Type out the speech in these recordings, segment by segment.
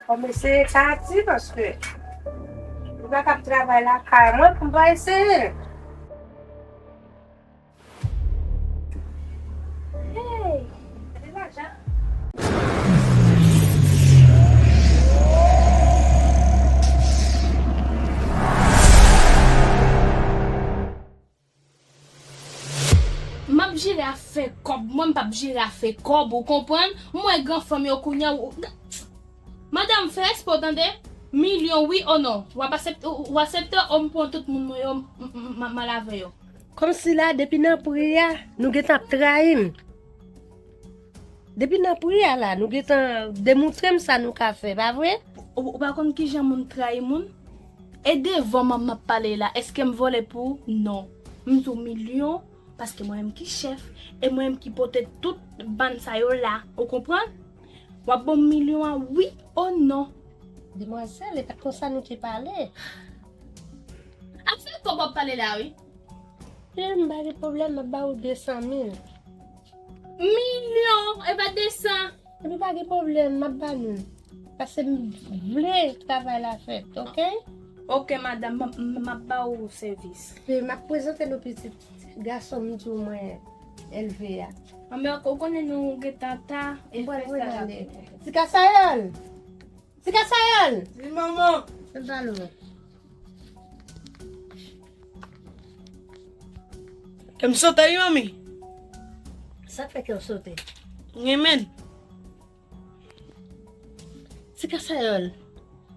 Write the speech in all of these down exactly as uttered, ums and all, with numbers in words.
Fò m eseye sa a di, paske m pa kab travay lakay mwen pou m pa eseye. Hey! Gade lajan. M ap jere afè kòb, mwen m p ap jere afè kòb, ou konprann? M wè gran fanm yo kounye a, ou, madanm, fè respè w tande. Milyon, wi o non? W ap aksepte, w, w aksepte, o m pran tout moun mwen yo, m, m, m, m al avè yo. Kòmsi la, depi nan pri a, nou gentan ap trayi m. Depi nan pri a la, nou gentan demontre m sa nou ka fè, pa vre? Ou, ou pa konn kijan moun trayi moun? E devan m, m ap pale la, èske m vòlè pou ou? Non. M di w milyon, paske mwen menm ki chèf, e mwen menm ki pote tout bann sa yo la, ou konprann? W ap ban m milyon an, wi o non? Demwazèl, e pa t konsa nou te pale. Afè kòb w ap pale la, wi. Wi, m pa gen pwoblèm, m ap ba ou de san mil. Milyon, e pa de san. Epi pa gen pwoblèm, m ap ba nou. Paske m vle travay la fèt, oke? Oke, madanm, m, m, m ap ba ou sèvis. Epi m ap prezante nou pitit gason m di w mwen elve a. Anben, ou konnen nou gentan ta, e fè sa. Ti Kasayòl! Ti Kasayòl! Wi, manman. Fè m pale w. Kè m sote wi, manmi. Sa k fè kè w sote? M renmen l. Ti Kasayòl,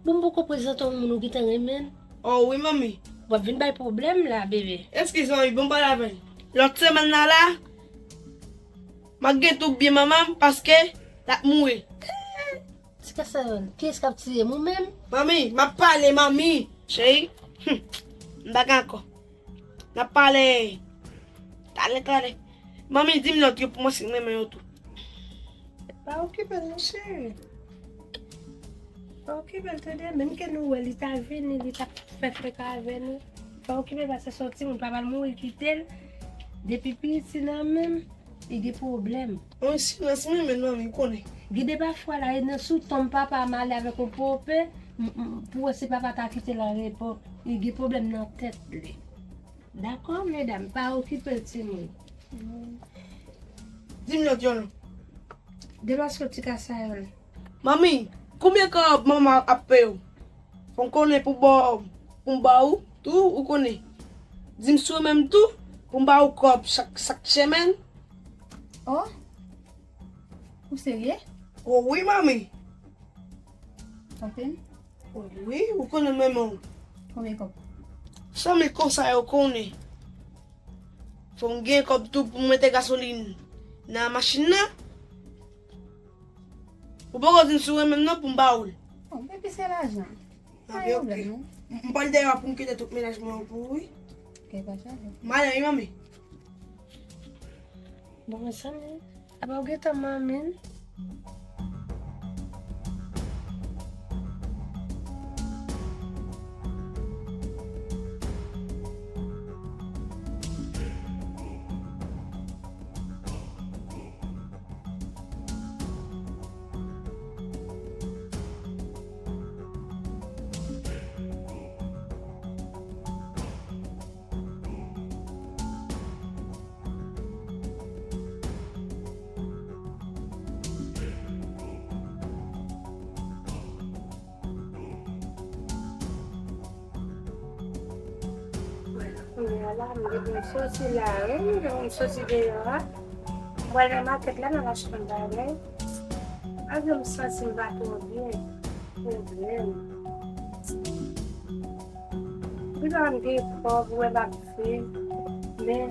bon, m poko prezante w moun ou gentan renmen l. O wi, manmi. W ap vin bay pwoblèm la, bebe. Eskize, manmi, bon, m pale avè l. Lòt semèn nan la, m ap gen twoup byen manman m, paske l ap mouri. Ti Kasayòl, kiyès k ap tiye m, ou menm? Manmi, m ap pale, manmi. Cheri, hmm, m pa gen ankò. N ap pale talè, talè. Manmi, di m lòt yo pou mwen si m renmen yo tou. Pa okipe l non, cheri. Pa okipe l, tande, menm ke nou wè li ta vini, li t ap fè freka avè nou. Pa okipe l, paske se yon timoun, papa l mouri kite l. Depi piti nan menm, li gen pwoblèm. Yon silans mwen menm, manmi, ou konnen. Gen de pafwa la, e nan sou tonm papa m ale avèk yon pope, m, m, pou wè si papa ta kite l an repo, li gen pwoblèm nan tèt li. Dakò, medam, pa okipe l, timoun. Di m lòt yo non. Demaske Ti Kasayòl. Manmi, konbyen kòb manman ap peye w? Fò m konnen pou ba w, pou m ba ou tou, ou konnen. Di m si w renmen m tou, pou m ba ou kòb chak, chak semèn. O, ou serye? O wi, manmi. Anpil? O wi, ou konnen m renmen w. Konbyen kòb? San mil konsa yo konnen. Fò m gen kòb tou pou m mete gasolin nan machin nan. Ou poko di m si w renmen m non pou m ba ou l. Bon, epi se lajan. Pa gen pwoblèm non. M, m pral dèyè pou m kite tout mennaj mwen yo pou ou, wi. Ok, pa chaje. M ale wi, manmi. Bon, mezanmi. Apa w gentan manmi l? Kounye a la, m gentan soti la, wi, m soti deyò a. M pral nan makèt la, m al achte yon bagay. Malgre m santi m pa twò byen, pwoblèm. Pi devan m gen kòb, ou wè m ap viv, men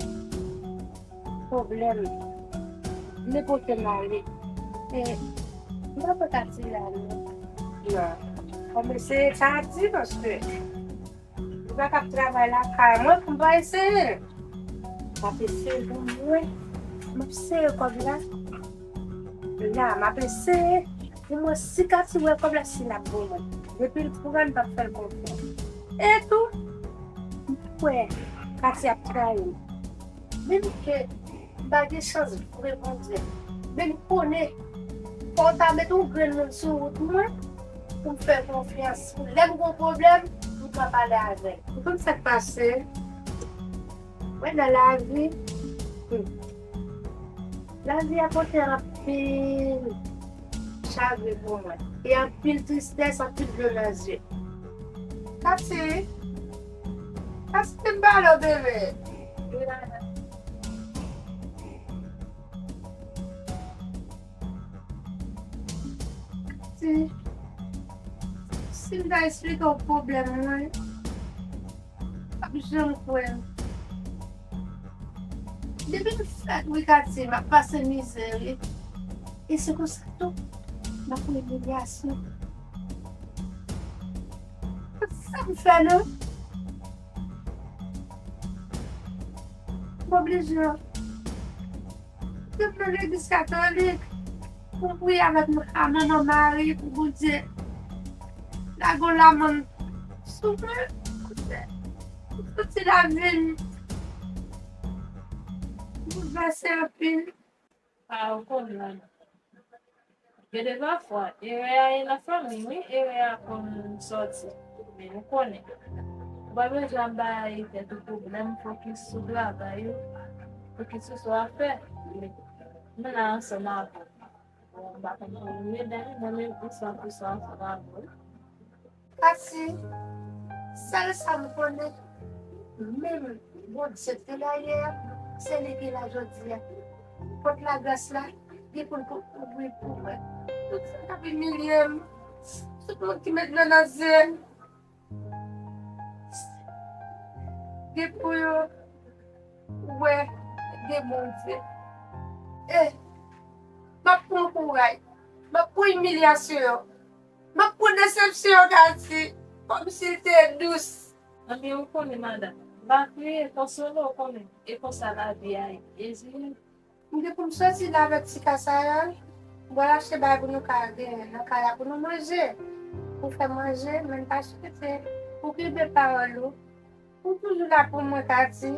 pwoblèm. M depoze m ale. E, m pa fè kati la, non. Non. Fò m eseye sa a di, paske m pa kab travay lakay mwen pou m pa eseye. M ap eseye pou m wè. M ap sere kòb la. La, m ap eseye pou m wè si Kati wè kòb la, si l ap ban mwen. Depi l pran, m p ap fè l konfyans. E tou, m kwè Kati ap trayi m. Menm ke m pa gen chans vre, Bondye. Men m konnen, fò w ta met yon grenn moun sou wout mwen. pou m fè konfyans. Lè m gen yon pwoblèm, m ka pale avè l. Ou konn sa k pase? Wè, nan lavi, hmm, lavi a pote anpil chagren pou mwen. E anpil tristès, anpil dlo nan zye. Tati, Tati, m pale w, bebe. Si, si m ta esplike w pwoblèm mwen, w ap janm kwè m. Depi m fèt, wi, Katie, m ap pase mizè, wi. E se konsa tou, m ap pran imilyasyon. Sa m fè, non? M oblije. Tout nan legliz katolik, pou priye avèk m-, a manman Mari, pou Bondye lage yon lamann sou mwen, pou soti lavi m boulvèse anpil. A, ou konn, Gen de pafwa, erè a e nan fanmi, wi, erè a konn sòti. Men ou konnen, ou pa bezwen ap bay tèt ou pwoblèm, fokis sou travay ou, fokis sou sa w ap fè. Men m la ansanm avè w. Bon, m pa konn pou ou, medam, mwen menm, m san pou san ansanm avè w. Pati, sèl sa m konnen, menm Bondye ki te la yè, se li ki la jodi a. Pòt lagras la, gen pou l pou ouvri pou mwen. Tout sa k ap imilye m, tout moun ki met dlo nan zye m, gen pou yo wè gen Bondye. E, m ap pran kouray, m ap pran imilyasyon yo. M ap pran desepsyon, Katie, kòmsi l te dous. Anben, ou konnen, madanm, m pa kriye, konsole w, konnen, e konsa lavi a ye. Jezi. M gen pou m soti la avèk ti kasayòl, m pral achte bagay pou nou ka genyen nan kay la pou nou manje. Pou fè manje, men m ta swete ou kenbe pawòl ou. Ou toujou la pou mwen, Katie.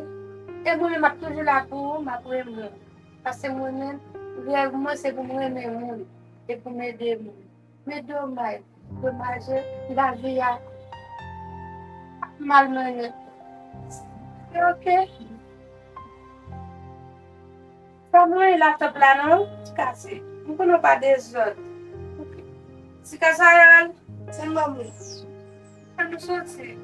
E mwen menm, m ap toujou la pou ou, m ap renmen w. Paske mwen menm, rèv mwen se pou m renmen moun e pou m ede moun. Men domaj, domaj, lavi a ap malmennen. Se oke. Sa mwen la tanp la non, ti kase. M konnen w pa dezòd. Ti kasayòl, se manmi. An nou soti.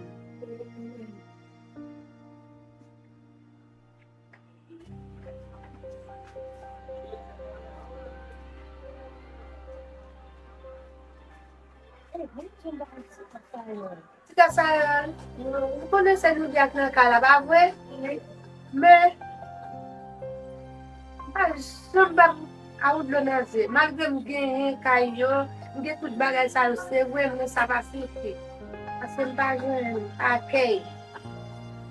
Ti kasayòl, ou konnen se nou de ak nan kay la, pa vre? Men, m pa janm p ap a ou dlo nan zye. Malgre m genyen kay yo, m gen tout bagay sa yo, se vre, men sa pa sifi. Paske m pa jwenn akèy.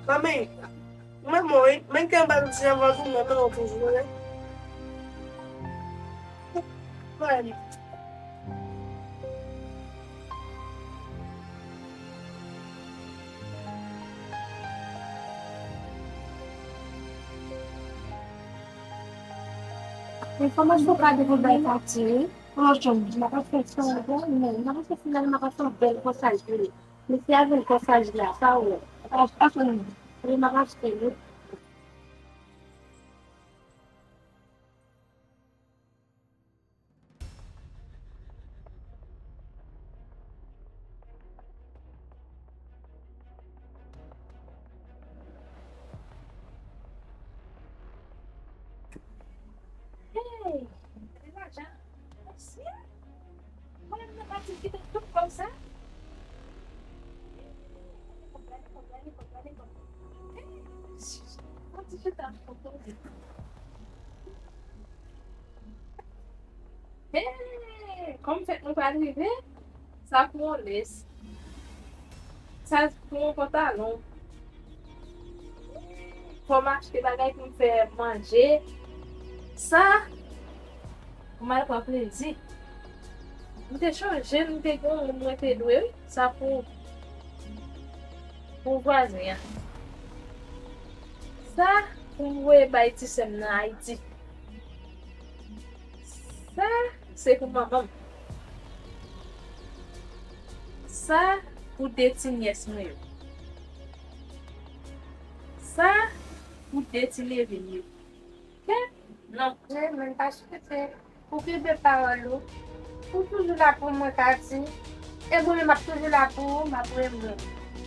Manmi, m renmen w wi, men kè m pa t di anvan tou, m renmen w toujou wi. Mwen. Enfòmasyon pa devan bay pati wi. Franchman, m ap fè sa, men m ap fè final, m ap fè yon bèl konsaj pou li. Mesye a jwenn konsaj la, sa ou wè? A, a, wi, m ap achte li. Hey, gen lajan. Mesye, mwen menm nan pati kite tout kòb sa. Gade kòb, gade kòb, gade kòb. Hey, mwen ti chita m konpòte. Hey, kòm fèt mwen pral rive, sa pou yon lès. Sa pou yon pantalon. Fò m achte bagay pou m fè manje. Sa pou m al pran plezi. M te chonje m te gen yon moun mwen te dwe wi. Sa pou, pou vwazen an. Sa pou m voye bay ti sè m nan Ayiti. Sa se pou manman m. Sa pou de ti nyès mwen yo. Sa pou de ti nevin yo. Kè? Non. Je, men pa swete pou kenbe pawòl ou. Ou toujou la pou mwen, Katy. E mwen menm, m ap toujou la pou ou, m ap renmen ou.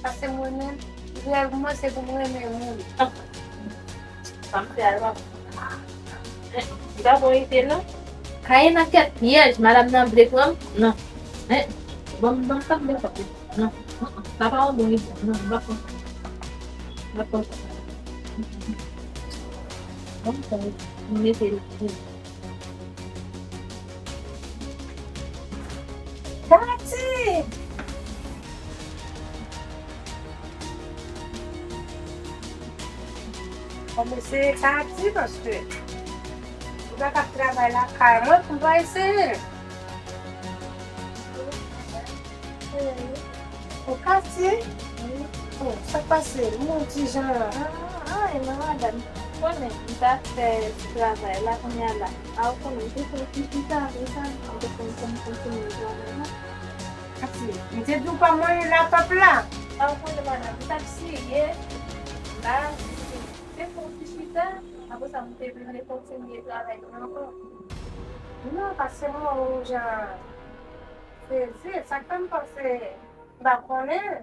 Paske mwen menm, rèv mwen, se pou m renmen moun. Sa m fè a, li pa bon ide, non. Kayen nan kèk pyèj, madanm nan vle pran m, non. Hein? Ban m, ban m tande sa. Non, sa pa yon bon ide. Non, m pa konn. M pa konn. Ban m tande. M mete l. Katy! Bon, mesye Katy, paske ou pa t ap travay lakay mwen pou m pa eseye. Ou Katy? Wi. Oh, sa k pase? Ou yon ti jan. Ah, ah, e non, madanm. Ou konnen, m ta fè ti travay la, kounye a la. A, ou konnen, m te fè yon ti chita apre sa, m te konn kontinye travay la. Katy, m te di w pa manyen laptop la. A, ou konnen, madanm, m t ap siye. La, m te fè yon ti chita. Apre sa, m te vin rekontinye travay mwen ankò. Non, paske m wè w jan sezi, sa k fè m panse m pa konnen.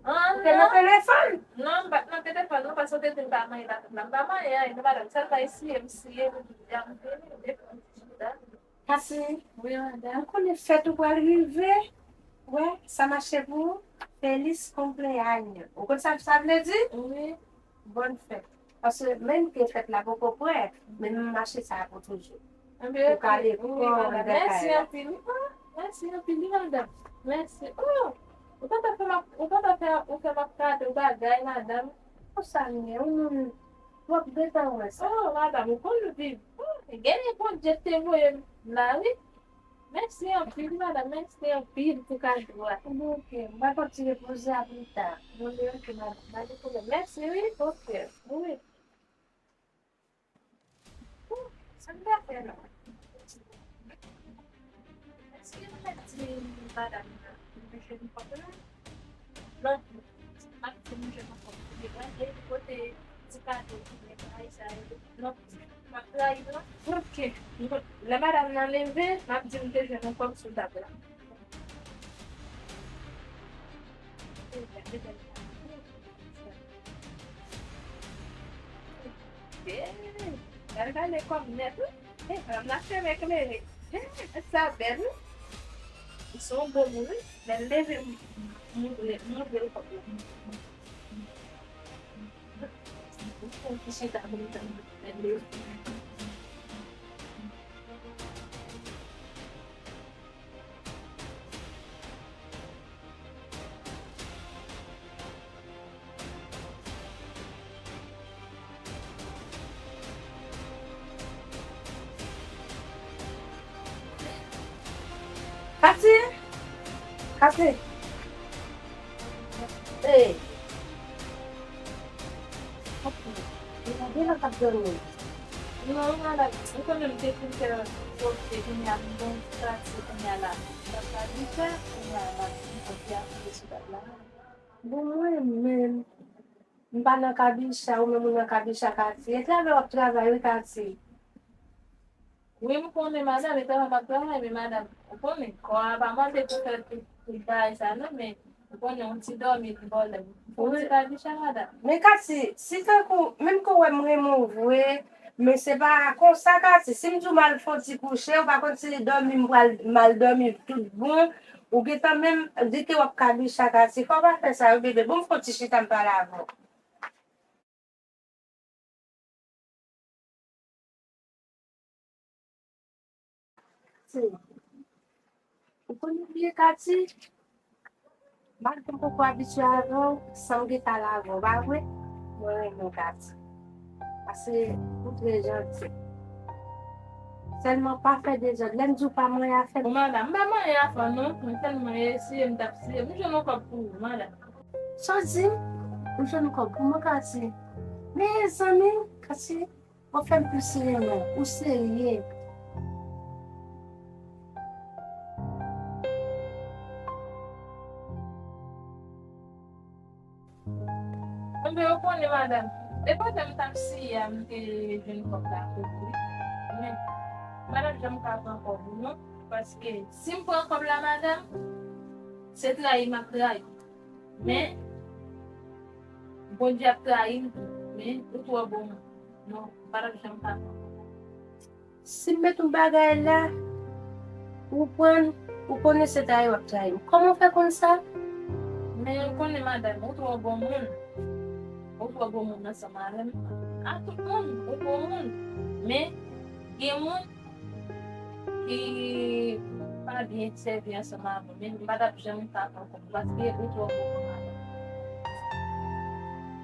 Ah, ou te nan telefòn? Non, m pa t nan telefòn, non, paske w te di m pa manyen laptop la. M pa manyen anyen, non, madanm. Sèlman e siye, m siye, m di a m vini, m te fè yon ti chita. Katy, wi, madanm, ou konnen fèt ou pral rive. Wè, sa mache pou ou. Feliz cumpleaños. Ou konn sa sa vle di? Wi. Bòn fèt. Paske menm ke fèt la poko prè, men menm mache sa a pou toujou. Ou ka lekòl, ou ka lekòl. Mèsi anpil. Ah, mèsi anpil, wi, madanm. Mèsi. Oh, ou pa ta fè m ap, ou pa ta fè, ou fè m ap kado bagay, madanm. Konsa m ye, yon moun, w ap gentan wè sa. Oh, madanm, ou konn viv. Oh, genyen Bondye te voye m la, wi. Mèsi anpil, madanm. Mèsi anpil pou kado a. Bon, ok. M va kontinye poze a pita. Bon, ok, madanm. Pa gen pwoblèm. Mèsi, wi. Ok. Wi. Sa m ta fè la? Èske m mèt di madanm nan pou m jwenn kòb la? Non, m ap di m jwenn kòb pou li. Wè, e kote ti kado ki gen bagay sa yo. Non, m ap trayi l, non. Ok. Lè madanm nan leve, m ap di m te jwenn yon kòb sou tab la. Gade, gade kòb nèt, wi. Madanm nan fèmen klere. Sa bèl, wi. Li se yon bon moun, wi. Lè l leve, m montre, montre l kòb la. Li chita kontan. Lè l leve. Katy! Katy! Hey! Katy, ou gen nan k ap dòmi? Non, madanm, ou konnen m te fin fè pwòpte kounye a, m gon ti pati kounye a la. M ap ka di fè, kounye a la, m ap fè a sou tab la. Bon, mwen menm, m pa nan kabicha, ou menm ou nan kabicha, Katy. E travay w ap travay, wi, Katy. Wi, m konnen, madanm, e travay m ap travay, men madanm, ou konnen, kò a pa mande pou fè tout, tout bagay sa, non, men ou konnen, yon ti dòmi, li vòlè. Fè yon ti kabicha, madanm. Men Katy, si tankou, menm ke w wè m renmen w vre, men se pa konsa, Katy. Si m di w m al fè yon ti kouche, ou pa konn si dòmi m pral mal dòmi tout bon, ou gentan menm di ke w ap kabicha, Katy. Fò w pa fè sa, wi, bebe. Bon, m fè yon ti chita, m pale avè w. Katy. Ou konn oublie Katy? Malgre m poko abitye avè w, san m gentan la avè w, pa vre? Mwen renmen w, Katy. Paske ou trè janti. Sèlman pa fè dezòd. Lè m di w pa manyen afè. Bon, madanm, m pa manyen afè w, non. Mwen sèlman eseye, m t ap siye. M jwenn yon kòb pou ou, madanm. Sa w di? Ou jwenn kòb pou mwen, Katy? Mezanmi, Katy, w ap fè m plis renmen w. Ou serye? Ebyen, ou konnen, madanm, depi lè m t ap siye a, m te jwenn kòb la tou wi. Men, m pa t ap janm ka pran kòb ou non, paske si m pran kòb la, madanm, se trayi m ap trayi. Men, Bondye ap trayi m tou. Men, ou twò bon moun. Non, m pa t ap janm ka pran kòb. Si m met yon bagay la, ou pran l, ou konnen se trayi w ap trayi m. Kòman w fè konn sa? Men ou konnen, madanm, ou twò bon moun. Ou twò bon moun ansanm avè m. A tout moun, ou bon moun. Men, gen moun ki pa byen sèvi ansanm avè w. Men m pa t ap janm ka pran kòb ou paske ou twò bon moun, madanm.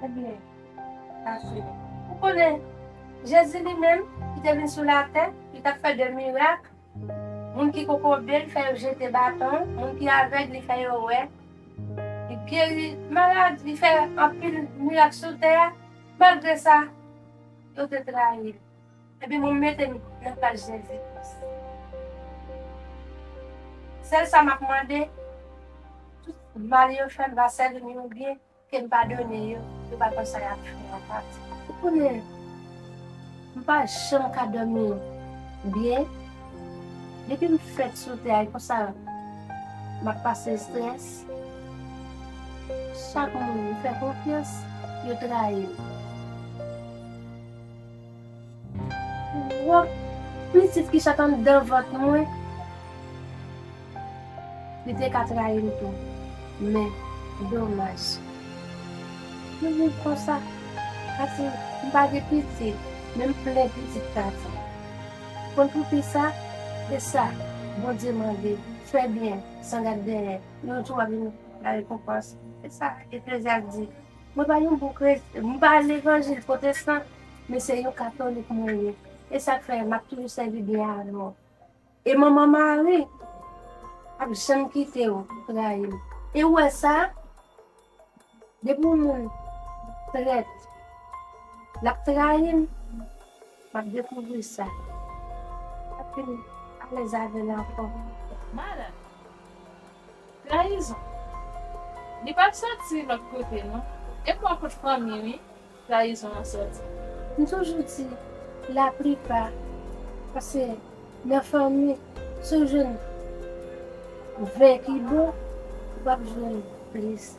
Ebyen, Pase. Ou konnen, Jezi li menm, ki te vin sou latè, li t ap fè de mirak. Moun ki kokobe, li fè yo jete baton. Moun ki avèg, li fè yo wè. Li geri malad, li fè anpil mirak sou tè a. Malgre sa, yo te trayi l. Epi mwen mete m nan plas Jezi Kris. Sèl sa m ap mande, tout mal yo fè m, va sèvi m yon byen, ke m padone yo, yo pa konn sa y ap fè a pati. Ou konnen, m pa janm ka dòmi byen. Depi m fèt sou tè a, e konsa m ap pase estrès. Chak moun m fè konfyans, yo trayi m. Wòp pitit ki sot anndan vant mwen, li te ka trayi m tou. Men, domaj. Mwen viv konsa. Paske m pa gen pitit, men m plen pitit kati. Konn pou kisa? E sa Bondye mande, fè byen, san gad dèyè. Yon jou w ap vin la rekonpans. E sa Eklezyas di. Mwen pa yon bon kretyen, m pa levanjil pwotestan, men se yon katolik mwen ye. E sa k fè m ap toujou sèvi byen avè w. E manman Mari ap janm kite w trayi m. E ou wè sa? Depi yon moun trèt, l ap trayi m, m ap dekouvri sa. M ap vin alèz avè l ankò. Madanm, trayizon, li p ap soti lòt kote non. E bò kot fanmi wi, trayizon an soti. M toujou di, laplipa, paske nan fanmi, si w jwenn ven ki bon, w ap jwenn plis.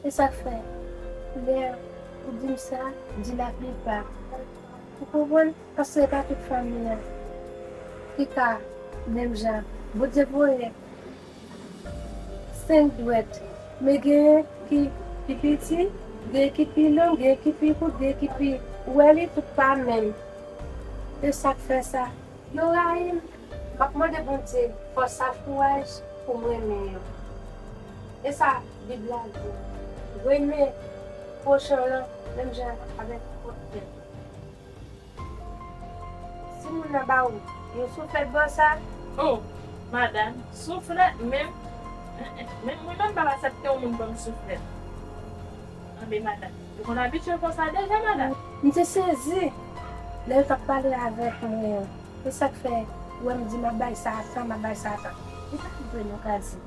E sa k fè, lè ou di m sa, m di laplipa. Ou konprann? Paske se pa tout fanmi an ki ka menm jan. Bondye voye senk dwèt, men genyen ki pi piti, genyen ki pi long, genyen ki pi kout, genyen ki pi, ou wè li tout pa menm. E sa k fè sa. Yo rayi m, m ap mande Bondye fòs ak kouraj pou m renmen yo. E sa Bib la di, renmen pwochen w lan menm jan avèk pwòp tèt ou. Si moun nan ba ou yon souflèt bò sa. Oh, madanm, souflèt menm, menm mwen menm m p ap aksepte yon moun ban m souflèt. Anben madanm, yo konn abitye konsa deja, madanm. M te sezi lè yo t ap pale avèk mwen an. E sa k fè, ou wè m di m ap bay sa tan, m ap bay sa tan. E sa k vre nou ka di.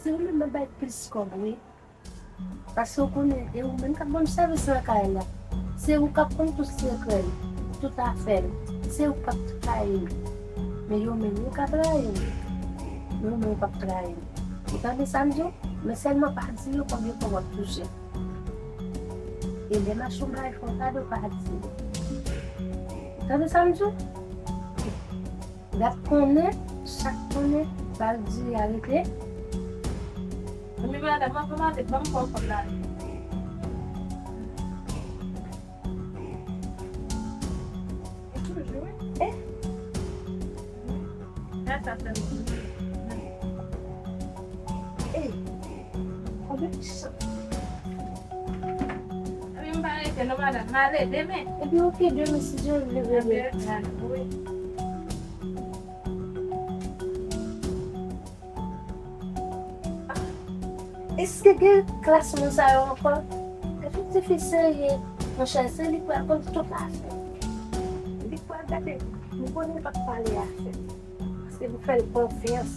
Se ou menm m ap bay plis kòb, wi. Paske ou konnen, e ou menm k ap ban m sèvis nan kay la. Se ou k ap konn tout sekrè m, tout afè m. Se ou k ap trayi m. Men yo menm, yo ka trayi m. Men ou menm, ou p ap trayi m. Ou tande sa m di w? Men sèlman pa di yo konbyen kòb w ap touche. E lè machann bay fè w kado, pa di yo. Ou tande sa m di w? Gad konnen, chak konnen, bal di arete. Anben madanm, m ap mande, ban m pran kòb la. E toujou, wi. Eh? Gad sa fè m. Eh, konbyen chans. Ebyen, m pa rete non, madanm. M ale demen. Ebyen, oke, demen, si Dye vle, bebe. Anben, wi. Èske gen klas moun sa yo ankò? Epi ti fi serye, monchè, se li k pral konn tout afè. Li k pral gade, m konnen l p ap pale afè. Paske m fè l konfyans.